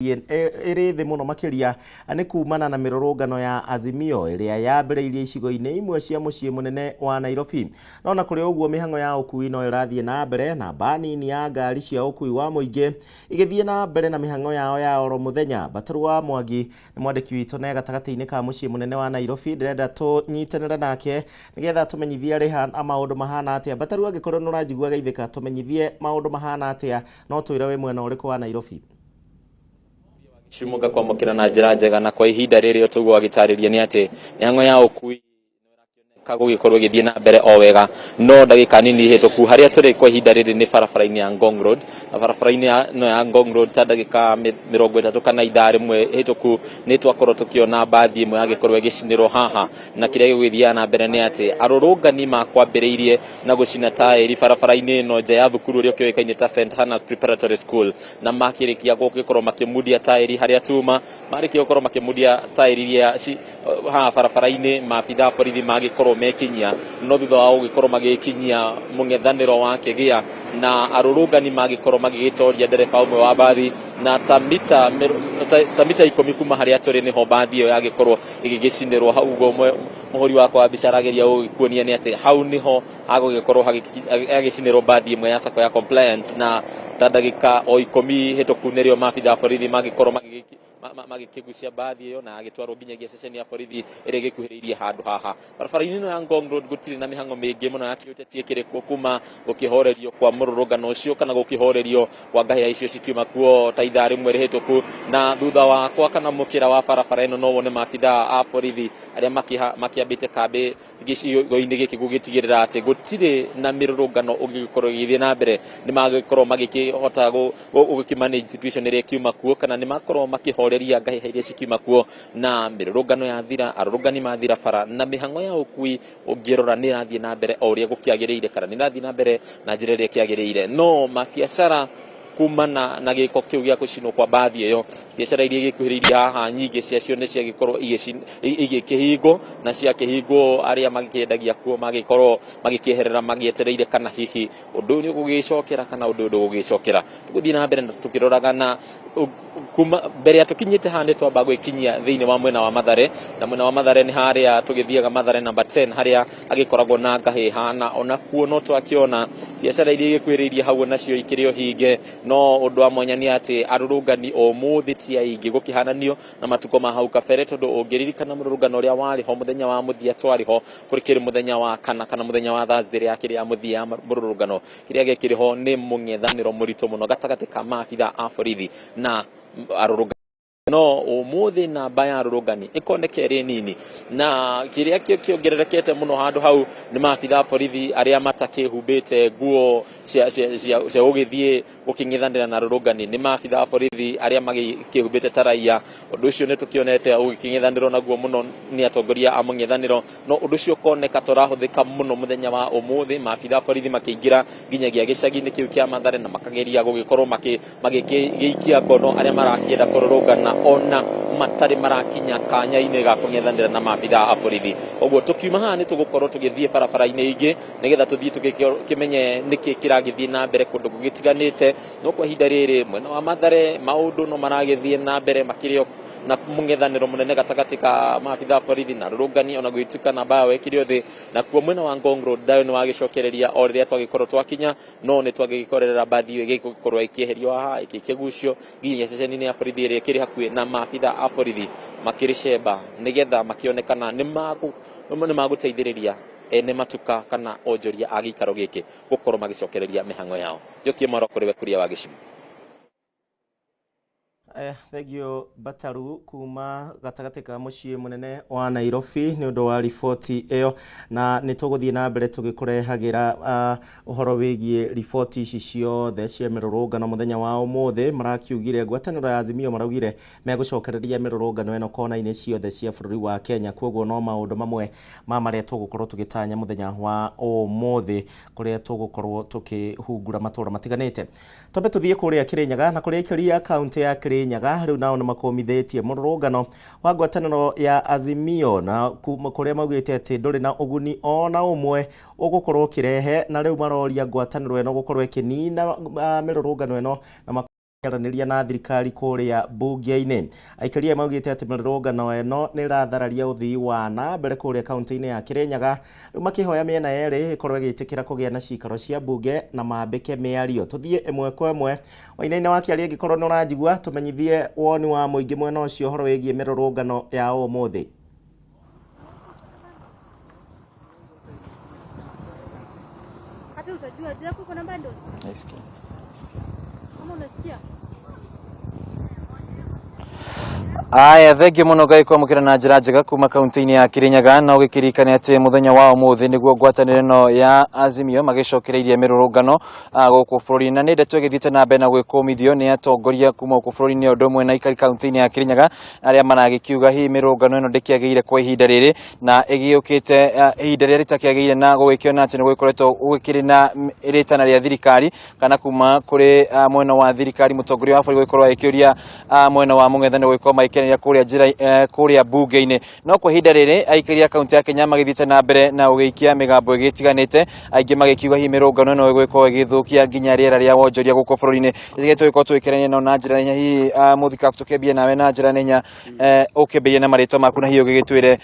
Ĩrĩ thĩ mũno makĩria nĩ kumana na mĩrũrũngano ya Azimio ĩrĩa yambĩrĩirie icigo-inĩ imwe cia mũciĩ mũnene wa Nairobi. No na kũrĩ ũguo, mĩhang'o ya ũkui no ĩrathiĩ na mbere, namba nini ya ngari cia ũkui wa mũingĩ igĩthiĩ na mbere na mĩhang'o yao ya oro mũthenya. Mbataru wa Mwangi nĩ mwandĩki witũ na gatagatĩ-inĩ ka mũciĩ mũnene wa Nairobi. Ndĩrenda tũnyitanĩre nake nĩgetha tũmenyithie arĩ ha na maũndũ mahana atĩa. Mbataru, angĩkorwo nĩ ũranjigua, geithĩka, tũmenyithie maũndũ mahana atĩa, no twĩre wĩ mwena ũrĩkũ wa Nairobi. Cimuga kwamũkĩra na njĩra njega, na kwa ihinda rĩrĩ ũtũguo agĩtarĩria nĩ atĩ mĩhang'o ya ũkui ka gũgĩkorwo ĩgĩthiĩ na mbere o wega. No ndagĩka nini hĩtũku, harĩa tũrĩ kwa ihinda rĩrĩ nĩ barabara-inĩ ya Ngong Road, na barabara-inĩ ĩno ya Ngong Road, ta ndagĩka 30 kana ithaa rĩmwe hĩtũku, nĩ twakorwo tũkĩona mbathi ĩmwe yagĩkorwo ĩgĩcinĩrwo haha. Na kĩrĩa gĩgũgĩthiaga na mbere nĩ atĩ arũrũngani makwambĩrĩirie na gũcina taĩri barabara-inĩ ĩno nja ya thukuru ũrĩa ũkĩũĩkaine ta St Hannah's Preparatory School, na makĩrĩkia gũgĩkorwo makĩmundia taĩri harĩa tuma marĩkia gũkorwo makĩmundia taĩri iria haha barabara-inĩ, maabitha a borithi magĩkorwo mekinyia. No thutha wa gũgĩkorwo magĩkinyia, mũng'ethanĩro wakĩgĩa na arũrũngani magĩkorwo magĩgĩtoria ndereba ũmwe wa mbathi, na ta mita 10 kuma harĩa tũrĩ nĩho mbathi ĩyo yagĩkorwo ĩgĩgĩcinĩrwo hau. Ũguo mũhũri wakwa wa mbica arageria gũgĩkuonia nĩ atĩ hau nĩho agũgĩkorwo hagĩcinĩrwo mbathi ĩmwe ya Sacco ya Compliance, na ta ndagĩka o 10 hĩtũku nĩrĩo maabitha a borithi magĩkorwo magĩkĩgucia mbathi ĩyo na agĩtwarwo nginyagia ceceni ya borithi ĩrĩa ĩgĩkuhĩrĩirie handũ haha. Barabara-inĩ ĩno ya Ngong Road gũtirĩ na mĩhang'o mĩingĩ mũno ya kĩũteti ĩkĩrĩ kuo kuma gũkĩhorerio kwa mũrũrũngano ũcio kana gũkĩhorerio kwa ngahĩha icio cikiuma kuo ta ithaa rĩmwe rĩhĩtũku. Na thutha wakwa kana mũkĩra wa barabara ĩno no wone maabitha a borithi arĩa makĩambĩte kambĩ gĩcigo-inĩ gĩkĩ gũgĩtigĩrĩra atĩ gũtirĩ na mĩrũrũngano ũngĩgĩkorwo ĩgĩthiĩ na mbere. Nĩ magĩkorwo magĩkĩhota gũkĩ situation ĩrĩa ĩkiuma kuo, kana nĩ makorwo makĩhoreria ngahĩha iria cikiuma kuo, na mĩrũrũngano yathira, arũrũngani mathira bara, na mĩhang'o ya ũkui ũngĩrora nĩ ĩrathiĩ na mbere o ũrĩa gũkĩagĩrĩire, kana nĩ ĩrathiĩ na mbere na njĩra ĩrĩa ĩkĩagĩrĩire. No mabiacara, kumana na gĩko kĩu gĩa gũcinwo kwa mbathi ĩyo, biacara iria igĩkuhĩrĩirie haha nyingĩ ciacio nĩ ciagĩkorwo igĩkĩhingwo, na ciakĩhingwo arĩa magĩkĩendagia kuo magĩkorwo magĩkĩeherera magĩetereire kana hihi ũndũ ũyũ nĩ ũgũgĩcokera kana ũndũ ũyũ ndũgũgĩcokera. Tũgũthiĩ na mbere na tũkĩroraga, na kuma mbere ya tũkinyĩte haha nĩ twamba gwĩkinyia thĩinĩ wa mwena wa Mathare, na mwena wa Mathare nĩ harĩa tũgĩthiaga Mathare namba 10 harĩa agĩkoragwo na ngahĩha, na onakuo no twakĩona biacara iria igĩkuhĩrĩirie hau onacio ikĩrĩ o hinge. No ũndũ wa mwanya nĩ atĩ arũrũngani ũmũthĩ ti aingĩ gũkĩhananio na matukũ ma hau kabere, tondũ ũngĩririkana mũrũrũngano ũrĩa warĩ ho mũthenya wa mũthia twarĩ ho, kũrĩ mũthenya wa kana kana mũthenya wa Thursday ĩrĩa yakĩrĩ ya mũthia ya mũrũrũngano, kĩrĩa gĩkĩrĩ ho nĩ mũng'ethanĩro mũritũ mũno gatagatĩ ka maabitha a borithi na arũrũngani. No ũmũthĩ namba ya arũrũngani ĩkoneka ĩrĩ nini, na kĩrĩa kĩongererekete mũno handũ hau nĩ maabitha a borithi arĩa matakĩhumbĩte nguo cia gũgĩthiĩ gũkĩng'ethanĩra na arũrũngani, nĩ maabitha a borithi arĩa magĩkĩhumbĩte ta raia. Ũndũ ũcio nĩ tũkĩonete ũgĩkĩng'ethanĩrwo naguo mũno nĩ atongoria a mũng'ethanĩro, no ũndũ ũcio ũkoneka tũrahũthĩka mũno mũthenya wa ũmũthĩ, maabitha a borithi makĩingĩra nginyagia gĩcagi-inĩ kĩu kĩa Mathare na makageria gũgĩkorwo magĩgĩikia ngono arĩa marakĩenda kũrũrũngana ona matarĩ marakinya kanya-inĩ ga kũng'ethanĩra na maabitha a borithi. Ũguo tũkiuma haha nĩ tũgũkorwo tũgĩthiĩ barabara-inĩ ingĩ nĩgetha tũthiĩ tũkĩmenye nĩkĩ kĩragĩthiĩ na mbere kũndũ gũgĩtiganĩte. No kwa ihinda rĩrĩ mwena wa Mathare maũndũ no maragĩthiĩ na mbere makĩrĩ na mũng'ethanĩro mũnene gatagatĩ ka maabitha a borithi na arũrũngani, ona gũgĩtuĩka namba yao ĩkĩrĩ o thĩ. Nakuo mwena wa Ngong Road thayũ nĩ wagĩcokereria o rĩrĩa twagĩkorwo twakinya, no nĩ twagĩkorerera mbathi ĩyo ĩgĩkorwo ĩkĩeherio haha ĩgĩkĩgucio nginya ceceni-inĩ ya borithi ĩrĩa ĩkĩrĩ hakuhĩ, na maabitha a borithi makĩrĩ cemba nĩgetha makĩonekana nĩ magũteithĩrĩria ene matuka kana onjoria a gĩikaro gĩkĩ gũkorwo magĩcokereria mĩhang'o yao. Njokie mwaro kũrĩ we Kuria wa Gĩcigo. Thengiũ Bataru kuma gatagatĩ ka mũciĩ mũnene wa Nairobi nĩ ũndũ wa riboti ĩyo, na nĩ tũgũthiĩ na mbere tũgĩkũrehagĩra ũhoro wĩgiĩ riboti ici ciothe cia mĩrũrũngano mũthenya wa ũmũthĩ. Marakiugire ngwatanĩro ya Azimio maraugire megũcokereria mĩrũrũngano ĩno kona-inĩ ciothe cia bũrũri wa Kenya, koguo no maũndũ mamwe ma marĩa tũgũkorwo tũgĩtanya mũthenya wa ũmũthĩ kũrĩa tũgũkorwo tũkĩhungura matũra matiganĩte. Twambe tũthiĩ kũrĩa Kĩrĩnyaga, na kũrĩa aikari a kaunti ya Kĩrĩnyaga rĩu nao nĩ makũmithĩtie mũrũrũngano wa ngwatanĩro ya Azimio, na kũrĩa maugĩte atĩ ndũrĩ na ũguni ona ũmwe ũgũkorwo ũkĩrehe, na rĩu maroria ngwatanĩro ĩno gũkorwo ĩkĩnina mĩrũrũngano ĩno na Makĩaranĩria na thirikari kũrĩa mbunge-inĩ, aikari aya maugĩte atĩ mĩrũrũngano ĩno nĩ ĩrathararia ũthii wa na mbere kũrĩa kaunti-inĩ ya Kirinyaga, rĩu makĩhoya mĩena yerĩ ĩkorwo ĩgĩtĩkĩra kũgĩa na cikaro cia mbunge na mambĩke mĩario. Tũthiĩ ĩmwe kwa ĩmwe, Wainaina wa Kĩaria, angĩkorwo nĩ ũranjigua, tũmenyithie woni wa mũingĩ mwena ũcio ũhoro wĩgiĩ mĩrũrũngano ya ũmũthĩ. Hata utajua je, uko na bundles? Naisikia. Kama unasikia? Aya, thengio muno Ngai kwamũkĩra na njĩra njega kuma kaunti-inĩ ya Kirinyaga. Na ũgĩkĩririkane atĩ mũthenya wa ũmũthĩ nĩguo ngwatanĩro ĩno ya Azimio magĩcokereirie mĩrũrũngano gũkũ bũrũri-inĩ, na nĩ ndeto ĩgĩthiĩte na mbere na gwĩkũmithio nĩ atongoria kuma gũkũ bũrũri-inĩ, ũndũ ũmwe na aikari kaunti-inĩ ya Kirinyaga arĩa maragĩkiuga hihi mĩrũrũngano ĩno ndĩkĩagĩrĩire kwa ihinda rĩrĩ na ĩgĩũkĩte ihinda rĩrĩa rĩtakĩagĩrĩire, na gũgĩkĩona atĩ nĩ gũgĩkoretwo gũgĩkĩrĩ na rĩtana rĩa thirikari kana kuma kũrĩ mwena wa thirikari, mũtongoria wa bũrũri gũgĩkorwo agĩkĩũria mwena wa mũng'ethanĩro gũgĩkorwo magĩkenera kũrĩa njĩra kũrĩa mbunge-inĩ. No kwa ihinda rĩrĩ aikari a kaunti ya Kenya magĩthiĩte na mbere na gũgĩikia mĩgambo ĩgĩtiganĩte, aingĩ magĩkiuga hihi mĩrũngano ĩno ĩgũgĩkorwo ĩgĩthũkia nginya rĩera rĩa wonjoria gũkũ bũrũri-inĩ. Rĩrĩa tũgĩkorwo tũgĩkĩrania nao na njĩra nene, hihi mũthikabu tũkĩambie nawe na njĩra nene, ũkĩambĩrĩrie na marĩtwa maku na hihi ũgĩgĩtwĩre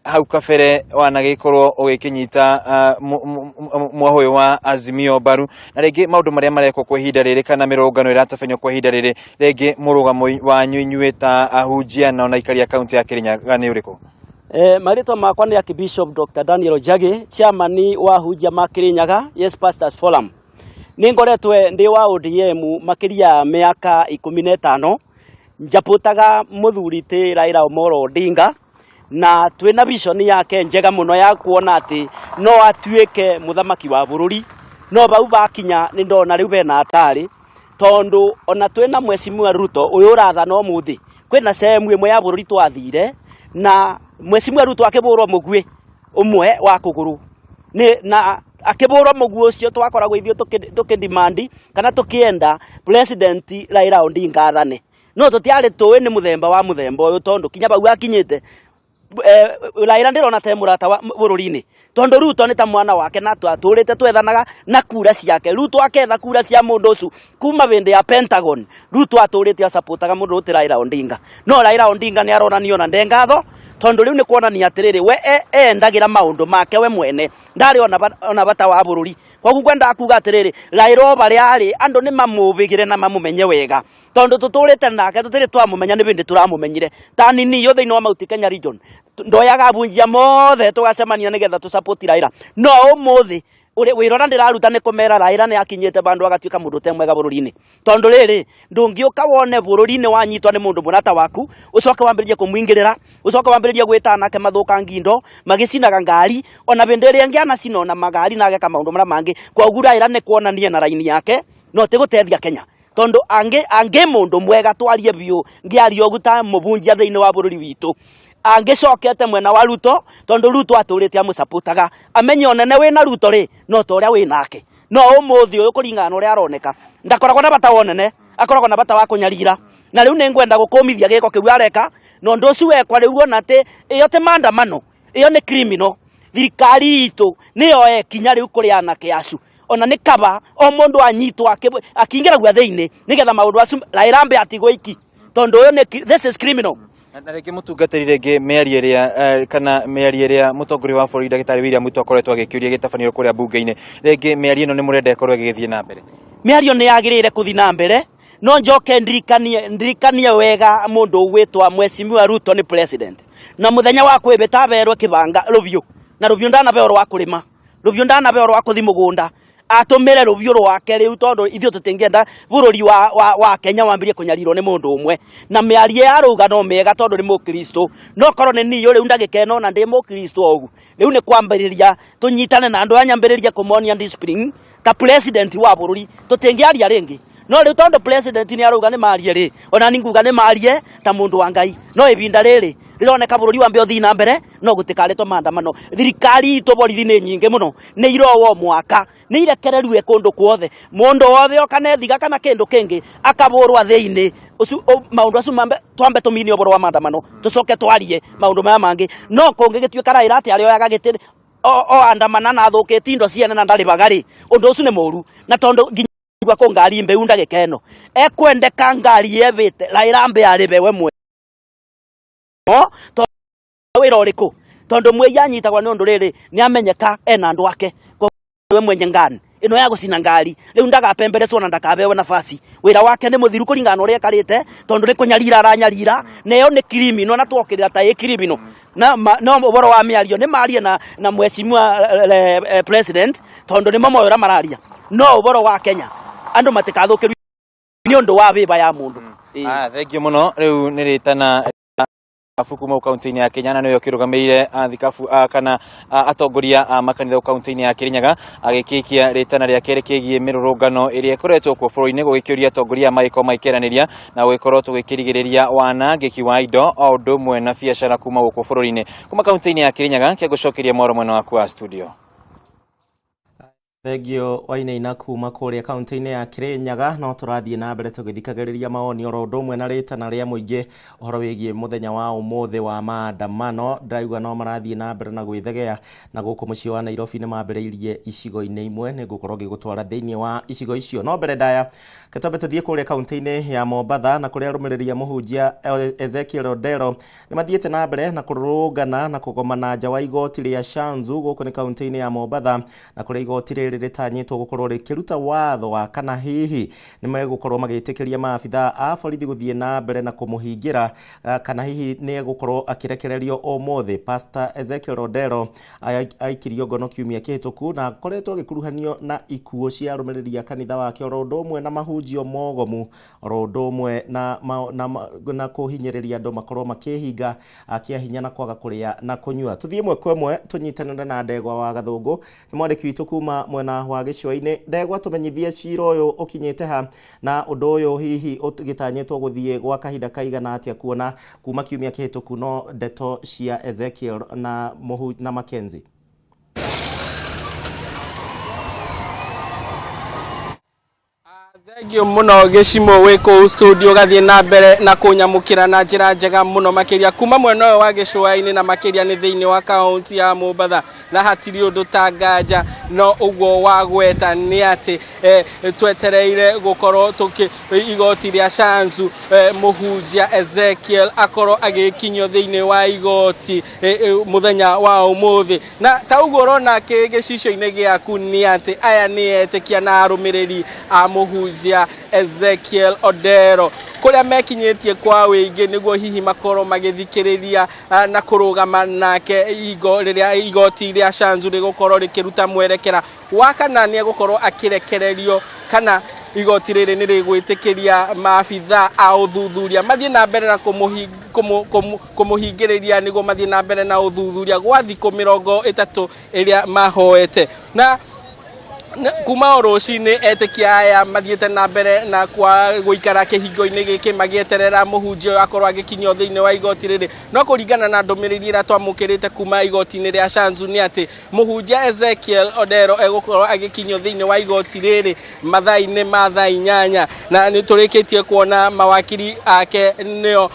hau kabere wanagĩkorwo ũgĩkĩnyita mwahũ ũyũ wa Azimio mbaru, na rĩngĩ maũndũ marĩa marekwo kwa ihinda rĩrĩ kana mĩrũngano ĩratabanio kwa ihinda rĩrĩ, rĩngĩ mũrũgamo wanyu inyuĩ ta ahunjia na ona aikari a kaunti ya Kirinyaga nĩ ũrĩkũ? Marĩtwa makwa nĩ Archbishop Dr. Daniel Njagi, chairman wa ahunjia ma Kirinyaga, Yes Pastors Forum. Nĩ ngoretwe ndĩ wa ODM makĩria ya mĩaka 15, njapũtaga mũthuri ti Raila Amolo Odinga, na twĩna vision yake njega mũno ya kuona atĩ no atuĩke mũthamaki wa bũrũri. No bau bakinya nĩ ndona rĩu bena hatari, tondu ona twĩna Mheshimiwa Ruto ũyũ ũrathana ũmũthĩ, kwĩna sehemu ĩmwe ya bũrũri twathire na Mheshimiwa Ruto akĩbũrwo mũguĩ ũmwe wa kũgũrũ nĩ na akĩbũrwo mũguĩ ũcio twakoragwo ithuĩ tũkĩ kana tũkĩenda President Raila Odinga athane, no tũtiarĩ tũĩ nĩ mũthemba wa mũthemba ũyũ, tondu kinya bau akinyĩte Raila ndĩrona te mũrata wa bũrũri-inĩ, tondu Ruto nĩ ta mwana wake na twatũrĩte twethanaga na kura ciake. Ruto aketha kura cia mũndũ ũcio kuma hĩndĩ ya Pentagon. Ruto atũrĩte acapotaga mũndũ ũti Raila Odinga, no Raila Odinga nĩ aronania ona ndengatho, tondu rĩu nĩ kuonania atĩrĩrĩ we endagĩra maũndũ make we mwene, ndarĩ ona bata wa bũrũri. Koguo ngwendaga kuga atĩrĩrĩ, Raila o barĩa arĩ andũ nĩ mamũbĩgĩre na mamũmenye wega, tondu tutũrĩte nake tũtirĩ twamũmenya, nĩ bĩndĩ tũramũmenyire ta nini yo thĩinĩ wa Mount Kenya region. Ndoyaga abunjia mothe tũgacemania nĩgetha tũ support Raila, no ũmũthĩ wĩra ũrĩa ndĩraruta nĩ kũmera Raila nĩ akinyĩte bandũ agatuĩka mũndũ ũte mwega bũrũri-inĩ, tondu rĩrĩ ndũngĩũka wone bũrũri-inĩ wanyitwo nĩ mũndũ mũrata waku, ũcoke wambĩrĩrie kũmũingĩrĩra, ũcoke wambĩrĩrie gwĩta anake mathũkangi indo magĩcinaga ngari, ona bĩndĩ ĩrĩa ĩngĩ anacina ona magari na ageka maũndũ marĩa mangĩ. Koguo Raila nĩ kuonania na raini yake no ti gũtethia Kenya, tondu angi mundu mwega twarie biũ ngiaria ũguo ta mũbunjia thĩinĩ wa bũrũri witũ angĩcokete mwena wa Ruto, tondu Ruto atũrĩte amũcapotaga, amenye onene wĩna Ruto rĩ no ta ũrĩa wĩnake. No ũmũthĩ ũyũ kũringana na ũrĩa aroneka ndakoragwo na bata wa ũnene, akoragwo na bata wa kũnyarira, na rĩu nĩ ngwenda gũkũmithia gĩko kĩu areka, na ũndũ ũcio wekwa rĩu ona atĩ ĩyo ti maandamano, ĩyo nĩ criminal. Thirikari itũ nĩyo ĩkinya rĩu kũrĩ anake acu, ona nĩ kaba o mũndũ anyitwo akĩingĩragua thĩinĩ nĩgetha maũndũ acu Raila ambe atigwo iki, tondu ũyũ nĩ this is criminal. Na rĩngĩ mũtungatĩri, rĩngĩ mĩario ĩrĩa kana mĩario ĩrĩa mũtongoria wa bũrũri ndagĩtarĩ William Ruto akoretwo agĩkĩũria gĩtabanio kũrĩa mbunge-inĩ, rĩngĩ mĩario ĩno nĩ mũrenda ĩkorwo ĩgĩgĩthiĩ na mbere? Mĩario nĩ yagĩrĩire kũthiĩ na mbere, no njoke ndirikanie wega mũndũ ũgwĩtwa Mheshimiwa Ruto nĩ president, na mũthenya wa kwĩbĩta aberwe kĩbanga rũbiũ, na rũbiũ ndanabeo rwa kũrĩma, rũbiũ ndanabeo rwa kũthi mũgũnda, atũmĩre rũbiũ rwake rĩu, tondu ithuĩ tũtingĩenda bũrũri wa Kenya wambĩrĩrie kũnyarirwo nĩ mũndũ ũmwe. Na mĩario ya rauga no mĩega tondu nĩ mũkristo, no korwo nĩ niĩ rĩu ndagĩka ĩno na ndĩ mũkristo ũguo, rĩu nĩ kwambĩrĩria tũnyitane na andũ aya, nyambĩrĩrie kũmonia discipline ta president wa bũrũri, tũtingĩaria rĩngĩ. No rĩu tondu president nĩ arauga nĩ marie rĩ, ona ni nguga nĩ marie ta mũndũ wa Ngai, no ibinda rĩrĩ rĩroneka bũrũri wambe ũthiĩ na mbere, no gũtikarĩtwo maandamano. Thirikari itũ borithi nĩ nyingĩ mũno, nĩ irowo mwaka, nĩ irekererue kũndũ kuothe, mũndũ wothe oka na ethiga kana kĩndũ kĩngĩ akabũrwa thĩinĩ ũcio. Maũndũ acio mambe twambe tũmine ũhoro wa maandamano, tũcoke twarie maũndũ maya mangĩ. No kũngĩgĩtuĩka Raila atĩ arĩoyaga gĩtĩ o andamana na athũkĩtie indo ciene na ndarĩbaga rĩ, ũndũ ũcio nĩ mũru, na tondũ nginya Ko ngari mbeu ndagika ĩno ekwendeka ngari yebĩte Raila mbe arĩbe we mwe no to wĩra ũrĩkũ tondu mwei anyitagwo nĩ ũndũ rĩrĩ nĩ amenyeka ena andũ ake we mwenye ngani ĩno ya gũcina ngari rĩu ndagapemberecwo na ndakabewe nafasi wĩra wake nĩ mũthiru kũringana na ũrĩa ekarĩte tondũ nĩ kũnyarira aranyarira na ĩyo nĩ criminal na twokĩrĩra ta ĩ criminal na no ũhoro wa mĩario nĩ marie na mheshimiwa president tondũ nĩmo moĩ ũrĩa mararia no ũhoro wa Kenya andũ matikathũkĩrio nĩ ũndũ wa wĩba ya mũndũ. Ah, thank you mũno. Rĩu nĩ rĩtana abu kuma kaunti-inĩ ya Kenya na nĩwe ũkĩrũgamĩrĩire thikabu kana atongoria a makanitha kaunti-inĩ ya Kirinyaga agĩkĩikia rĩtana rĩa kerĩ kĩgiĩ mĩrũrũngano ĩrĩa ĩkoretwo kuo bũrũri-inĩ gũgĩkĩũria atongoria magĩkorwo magĩkĩaranĩria na gũgĩkorwo tũgĩkĩrigĩrĩria wanangĩki wa indo o ũndũ ũmwe na biacara kuma gũkũ bũrũri-inĩ. Kuma kaunti-inĩ ya Kirinyaga kĩgũcokeria mwaro mwena waku wa studio. Thengio Wainaina kuma kũrĩa kaunti-inĩ ya Kirinyaga. No tũrathiĩ na mbere tũgĩthikagĩrĩria mawoni oro ũndũ ũmwe na rĩtana rĩa mũingĩ ũhoro wĩgiĩ mũthenya wa ũmũthĩ wa maandamano. Ndĩraigua no marathiĩ na mbere na gwĩthegea na gũkũ mũciĩ wa Nairobi nĩ mambĩrĩirie icigo-inĩ imwe. Nĩ ngũkorwo ngĩgũtwara thĩinĩ wa icigo icio, no mbere ndaya ketwambe tũthiĩ kũrĩa kaunti-inĩ ya Mombatha na kũrĩa arũmĩrĩri a mũhunjia Ezekiel Odero nĩ mathiĩte na mbere na kũrũrũngana na kũgomana nja wa igoti rĩa Shanzu gũkũ nĩ kaunti-inĩ ya Mombatha na kũrĩa igoti rĩrĩ rĩtanyĩtwo gũkorwo rĩkĩruta watho wa kana hihi nĩ megũkorwo magĩtĩkĩria maabithaa a borithi gũthiĩ na mbere na kũmũhingĩra kana hihi nĩ egũkorwo akĩrekererio ũmũthĩ. Pastor Ezekiel Odero aikirio ngono kiumia kĩhĩtũku na akoretwo agĩkuruhanio na ikuũ cia arũmĩrĩri a kanitha wake oro ũndũ ũmwe na mahunjio mogomu oro ũndũ ũmwe na kũhinyĩrĩria andũ makorwo makĩhinga kĩa hinya na kwaga kũrĩa na kũnyua. Tũthiĩ ĩmwe kwa ĩmwe tũnyitanĩre na Ndegwa wa Gathũngũ, nĩ mwandĩki witũ kuma mwena wa gĩcũa-inĩ. Ndegwa, tũmenyithie cira ũyũ ũkinyĩte ha na ũndũ ũyũ hihi ũgĩtanyĩtwo gũthiĩ gwa kahinda kaigana atĩa, kuona kuma kiumia kĩhĩtũku no ndeto cia Ezekiel na Mackenzie. Thank you muno Gĩcimo wĩ kũu studio gathiĩ na mbere na kũnyamũkĩra na njĩra njega mũno makĩria kuma mwena ũyũ wa gĩcũa-inĩ na makĩria nĩ thĩinĩ wa kaunti ya Mombatha na hatirĩ ũndũ ta nganja no ũguo wagweta nĩ atĩ twetereire gũkorwo tũkĩ igoti rĩa Shanzu mũhunjia Ezekiel akorwo agĩkinyio thĩinĩ wa igoti mũthenya wa ũmũthĩ na ta ũguo ũrona gĩcicio-inĩ gĩaku nĩ atĩ aya nĩ etĩkia na arũmĩrĩri a mũhunjia Ezekiel Odero kũrĩa mekinyĩtie kwa wĩingĩ nĩguo hihi makorwo magĩthikĩrĩria na kũrũgama nake igo rĩrĩa igoti rĩa Shanzu rĩgũkorwo rĩkĩruta mwerekera wa kana nĩ egũkorwo akĩrekererio kana igoti rĩrĩ nĩ rĩgwĩtĩkĩria maabitha a ũthuthuria mathiĩ na mbere na kũmũhingĩrĩria nĩguo mathiĩ na mbere na ũthuthuria gwa thikũ 30 ĩrĩa mahoete na kuma o rũcinĩ etĩkia aya mathiĩte na mbere na kwa gũikara kĩhingo-inĩ gĩkĩ magĩeterera mũhunjia ũyũ akorwo agĩkinyio thĩinĩ wa igoti rĩrĩ no kũringana na ndũmĩrĩri ĩrĩa twamũkĩrĩte kuma igoti-inĩ rĩa Shanzu nĩ atĩ mũhunjia Ezekiel Odero egũkorwo agĩkinyio thĩinĩ wa igoti rĩrĩ mathaa-inĩ ma thaa 8 na nĩ tũrĩkĩtie kuona mawakiri ake nĩo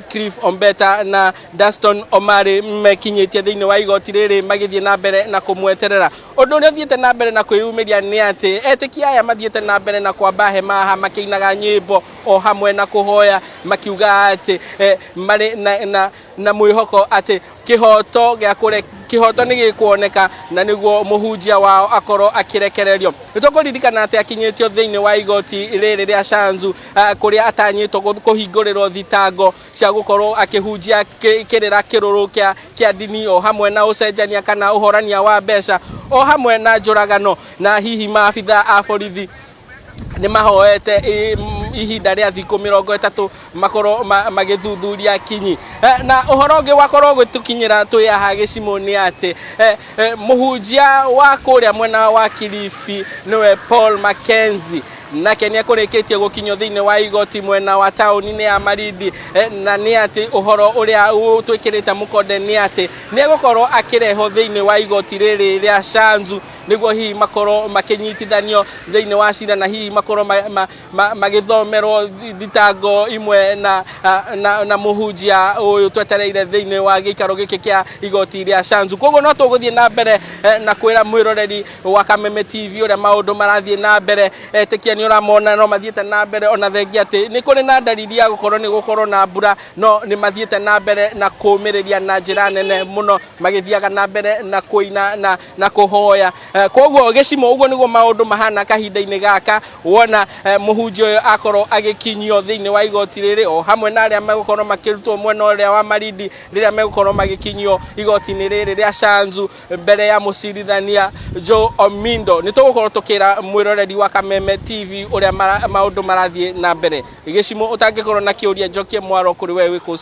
Cliff Ombeta na Daston Omari mekinyĩtie thĩinĩ wa igoti rĩrĩ magĩthiĩ na mbere na kũmweterera. Ũndũ ũrĩa ũthiĩte na mbere na kwĩyumĩria nĩ atĩ etĩkia aya mathiĩte na mbere na kwamba hema haha makĩinaga nyĩmbo o hamwe na kũhoya makiuga atĩ marĩ na mwĩhoko atĩ kĩhoto gĩa kũre kĩhoto nĩ gĩkuoneka na nĩguo mũhunjia wao akorwo akĩrekererio. Nĩ tũkũririkana atĩ akinyĩtio thĩinĩ wa igoti rĩrĩ rĩa Shanzu kũrĩa atanyĩtwo kũhingũrĩrwo thitango cia gũkorwo akĩhunjia kĩrĩra kĩrũrũ kĩa ndini o hamwe na ũcenjania kana ũhorania wa mbeca o hamwe na njũragano na hihi maabitha a borithi nĩ mahoete ihinda rĩa thikũ 30 makorwo magĩthuthuria kinyi. Na ũhoro ũngĩ wakorwo ũgĩtũkinyĩra twĩ haha Gĩcimũ nĩ atĩ mũhunjia wa kũrĩa mwena wa Kilifi nĩwe Paul Mackenzie nake nĩ ekũrĩkĩtie gũkinyio thĩinĩ wa igoti mwena wa taũni-inĩ ya Malindi na nĩ atĩ ũhoro ũrĩa twĩkĩrĩte mũkonde nĩ atĩ nĩ egũkorwo akĩrehwo thĩinĩ wa igoti rĩrĩ rĩa Shanzu Nĩguo hihi makorwo makĩnyitithanio thĩinĩ wa cira na hihi makorwo magĩthomerwo thitango imwe na mũhunjia ũyũ twetereire thĩinĩ wa gĩikaro gĩkĩ kĩa igoti rĩa Shanzu. Koguo no tũgũthiĩ na mbere na kwĩra mwĩroreri wa Kameme TV ũrĩa maũndũ marathiĩ na mbere. Etĩkia nĩ ũramona no mathiĩte na mbere, ona thengia atĩ nĩ kũrĩ na ndariri ya gũkorwo nĩ gũkorwo na mbura, no nĩ mathiĩte na mbere na kũmĩrĩria na njĩra nene mũno, magĩthiaga na mbere na kũina na kũhoya. Koguo gĩcimo ũguo nĩguo maũndũ mahana kahinda-inĩ gaka, wona mũhunjia ũyũ akorwo agĩkinyio thĩinĩ wa igoti rĩrĩ, o hamwe na arĩa megũkorwo makĩrutwo mwena ũrĩa wa Malindi rĩrĩa megũkorwo magĩkinyio igoti-inĩ rĩrĩ rĩa Shanzu mbere ya mũcirithania Joe Omindo. Nĩ tũgũkorwo tũkĩra mwĩroreri wa Kameme TV ũrĩa maũndũ marathiĩ na mbere. Gĩcimo, ũtangĩkorwo na kĩũria, njokie mwaro kũrĩ we wĩ kũu.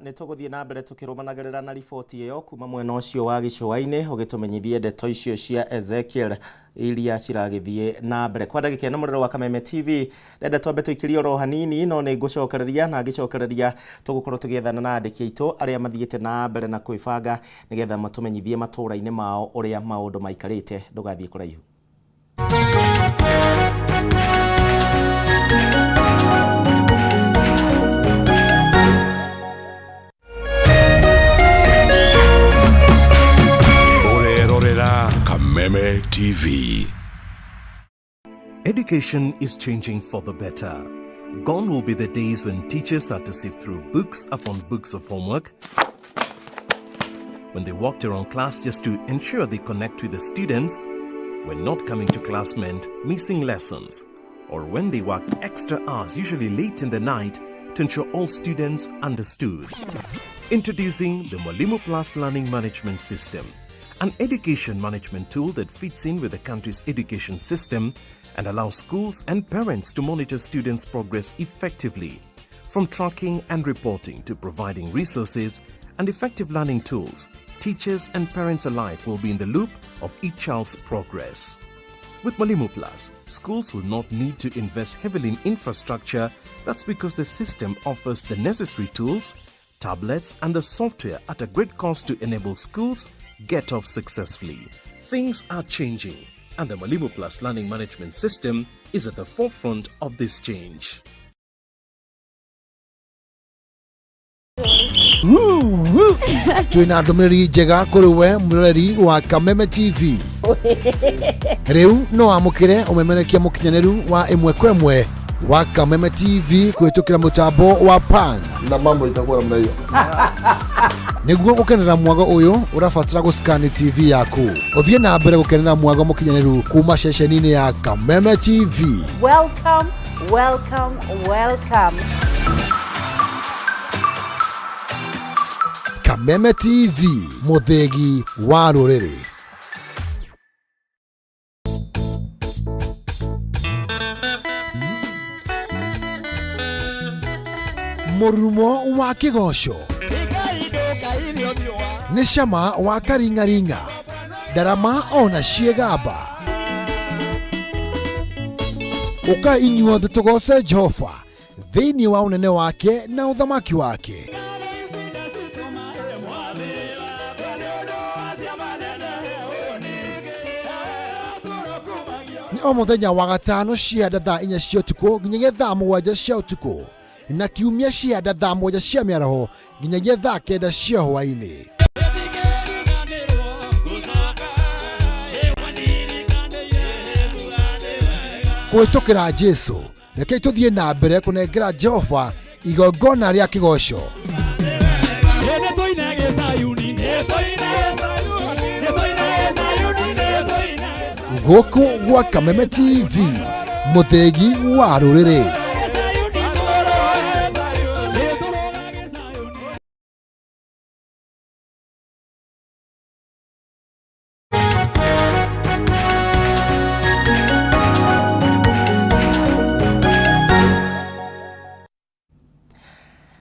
Nĩ tũgũthiĩ na mbere tũkĩrũmanagĩrĩra na riboti ĩyo kuma mwena ũcio wa gĩcũa-inĩ, ũgĩtũmenyithie ndeto icio cia Ezekiel iria ciragĩthiĩ na mbere kwa ndagĩka ĩno. Mũrero wa Kameme TV, ndenda twambe tũikĩrie oro hanini, no nĩ ngũcokereria na ngĩcokereria tũgũkorwo tũgĩethana na andĩki aitũ arĩa mathiĩte na mbere na kwĩbanga nĩgetha matũmenyithie matũũra-inĩ mao ũrĩa maũndũ maikarĩte. Ndũgathiĩ kũraihu. Ũrerorera Kameme TV. Education is changing for the better. Gone will be the days when teachers had to sift through books upon books of homework, when they walked around class just to ensure they connect with the students, when not coming to class meant missing lessons, or when they worked extra hours, usually late in the night, to ensure all students understood. Introducing the Mwalimu Plus Learning Management System, an education management tool that fits in with the country's education system and allows schools and parents to monitor students' progress effectively. From tracking and reporting to providing resources and effective learning tools, teachers and parents alike will be in the loop of each child's progress. With Mwalimu Plus, schools will not need to invest heavily in infrastructure. That's because the system offers the necessary tools, tablets, and the software at a great cost to enable schools get off successfully. Things are changing, and the Mwalimu Plus Learning Management System is at the forefront of this change. Twina ndũmĩrĩri njega kũrĩ we mwĩroreri wa Kameme TV. Rĩu no wamũkĩre ũmemerekia mũkinyanĩru wa ĩmwe kwa ĩmwe wa Kameme TV kũhĩtũkĩra mũtambo wa Pan. Na mambo itakuwa namna hiyo. Nĩguo gũkenera mwago ũyũ, ũrabatara gũscan TV yaku ũthiĩ na mbere gũkenera mwago mũkinyanĩru kuma ceceni-inĩ ya Kameme TV. Welcome, welcome, welcome. Kameme TV, mũthĩgi wa rũrĩrĩ. Mũrurumo wa kĩgoco nĩ cama wa karing'aring'a, ndarama ona ciĩgamba. Ũka inyuothe tũgoce Jehova thĩinĩ wa ũnene wake na ũthamaki wake. Nĩ o mũthenya wa gatano cia thaa 4 cia ũtukũ nginyagia thaa 7 cia ũtukũ, na kiumia cia thaa 7 cia mĩaraho nginyagia thaa 9 cia hwaĩ-inĩ. Kũhĩtũkĩra Jesu, rekei tũthiĩ na mbere kũnengera Jehova igongona rĩa kĩgoco. Gũkũ gwa Kameme TV, mũthĩgi wa rũrĩrĩ.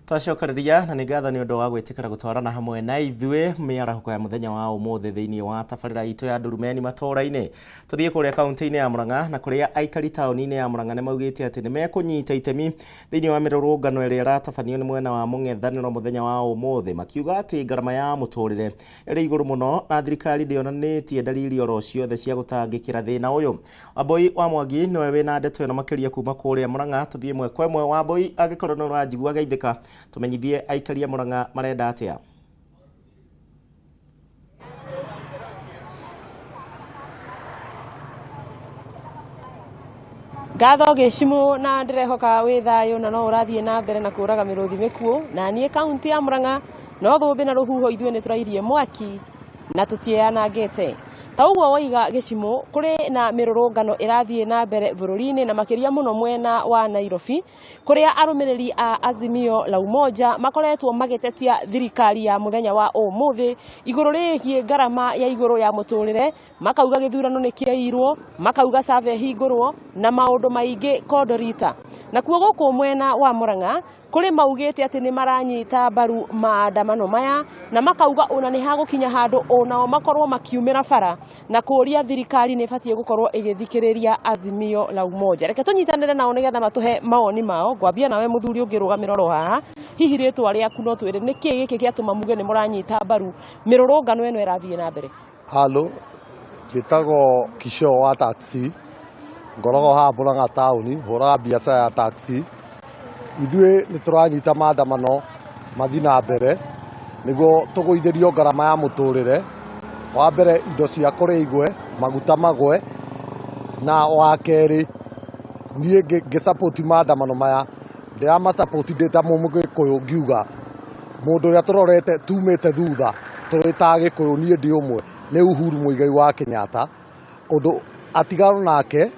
Twacokereria na nĩ ngatho nĩ ũndũ wa gwĩtĩkĩra gũtwarana hamwe na ithuĩ mĩarahũko ya mũthenya wa ũmũthĩ thĩinĩ wa tabarĩra itũ ya Ndurumeni matũũra-inĩ. Tũthiĩ kũrĩa kaunti-inĩ ya Murang'a na kũrĩa aikari taũni-inĩ ya Murang'a nĩ maugĩte atĩ nĩ mekũnyita itemi thĩinĩ wa mĩrũrũngano ĩrĩa ĩratabanio nĩ mwena wa mũng'ethanĩro mũthenya wa ũmũthĩ, makiuga atĩ ngarama ya mũtũrĩre ĩrĩ igũrũ mũno na thirikari ndĩonanĩtie dalili oro ciothe cia gũtangĩkĩra thĩna ũyũ. Wambui wa Mwangi nĩwe wĩna ndeto ĩno makĩria kuma kũrĩa Murang'a. Tũthiĩ ĩmwe kwa ĩmwe. Wambui, angĩkorwo nĩ ũranjigua geithĩka, tũmenyithie aikari a Murang'a marenda atĩa. Ngatho gĩcimũ na ndĩrehoka wĩ thayũ na no ũrathiĩ na mbere na kũraga mĩrũthi mĩkuũ. Na niĩ kaunti ya Murang'a no thũmbĩ na rũhuho, ithuĩ nĩ tũrairie mwaki na tũtiĩyanangĩte. Ta ũguo woiga gĩcimũ, kũrĩ na mĩrũrũngano ĩrathiĩ na mbere bũrũri-inĩ na makĩria mũno mwena wa Nairobi, kũrĩa arũmĩrĩri a Azimio la Umoja makoretwo magĩtetia thirikari ya mũthenya wa ũmũthĩ igũrũ rĩgiĩ ngarama ya igũrũ ya mũtũrĩre. Makauga gĩthurano nĩ kĩairwo, makauga survey hingũrwo na maũndũ maingĩ kondorita. Nakuo gũkũ mwena wa Murang'a kũrĩ maugĩte atĩ nĩ maranyita mbaru maandamano maya na makauga ona nĩ hagũkinya handũ onao makorwo makiumĩra bara na kũria thirikari nĩ ĩbatiĩ gũkorwo ĩgĩthikĩrĩria Azimio la Umoja. Reke tũnyitanĩre nao nĩgetha matũhe mawoni mao. Ngwambia nawe mũthuri ũngĩrũgamĩra oro haha, hihi rĩtwa rĩaku no twĩre nĩkĩ gĩkĩ gĩatũma muge nĩ mũranyita mbaru mĩrũrũngano ĩno ĩrathiĩ na mbere? Halo, njĩtagwo Kisho wa taxi, ngoragwo haha Murang'a taũni, hũraga biacara ya taxi. Ithuĩ nĩ tũranyita maandamano mathiĩ na mbere nĩguo tũgũithĩrio ngarama ya mũtũrĩre. Wa mbere indo cia kũrĩa igwe, maguta magwe, na wa kerĩ niĩ ngĩsupport maandamano maya, ndĩramasupport ndĩ ta mũgĩkũyũ ngiuga mũndũ ũrĩa tũrorete tumĩte thutha tũrĩ ta Agĩkũyũ, niĩ ndĩ ũmwe, nĩ Uhuru Muigai wa Kenyatta, ũndũ atigano nake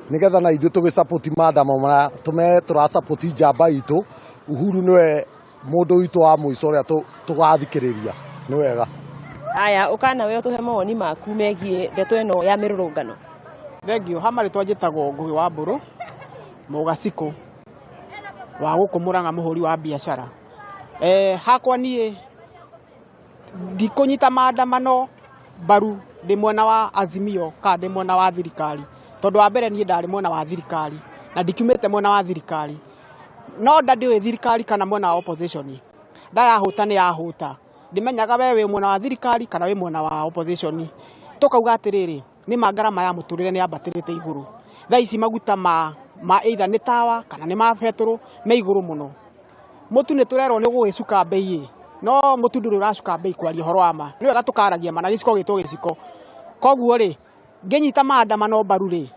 nigetha na ithuĩ tũgĩsupport maandamano maya tũmenye tũrasupport njamba itũ. Uhuru nĩwe mũndũ witũ wa mũico ũrĩa tũgathikĩrĩria. Nĩ wega. Haya, ũka nawe ũtũhe mawoni maku megiĩ ndeto ĩno ya mĩrũrũngano. Thengio. Ha marĩtwa njĩtagwo Ngũgĩ wa Mbũrũ Mũgacikũ wa gũkũ Murang'a, mũhũri wa biacara. Hakwa niĩ ndikũnyita maandamano mbaru ndĩ mwena wa Azimio kana ndĩ mwena wa thirikari, tondũ wa mbere niĩ ndarĩ mwena wa thirikari na ndikiumĩte mwena wa thirikari, no nda ndiũĩ thirikari kana mwena wa opposition. Ndayahũta nĩ yahũta, ndimenyaga we wĩ mwena wa thirikari kana wĩ mwena wa opposition. Tũkauga atĩrĩrĩ, nĩ ma ngarama ya mũtũrĩre nĩ yambatĩrĩte igũrũ. Thaa ici maguta ma either nĩ tawa kana nĩ ma betũrũ me igũrũ mũno. Mũtu nĩ tũrerwo nĩ ũgũgĩcuka mbei ĩ, no mũtu ndũrĩ ũracuka mbei. Kwaria ũhoro wa ma, nĩ wega tũkaragia ma na gĩciko gĩtwo gĩciko. Koguo rĩ, ngĩnyita maandamano mbaru rĩ,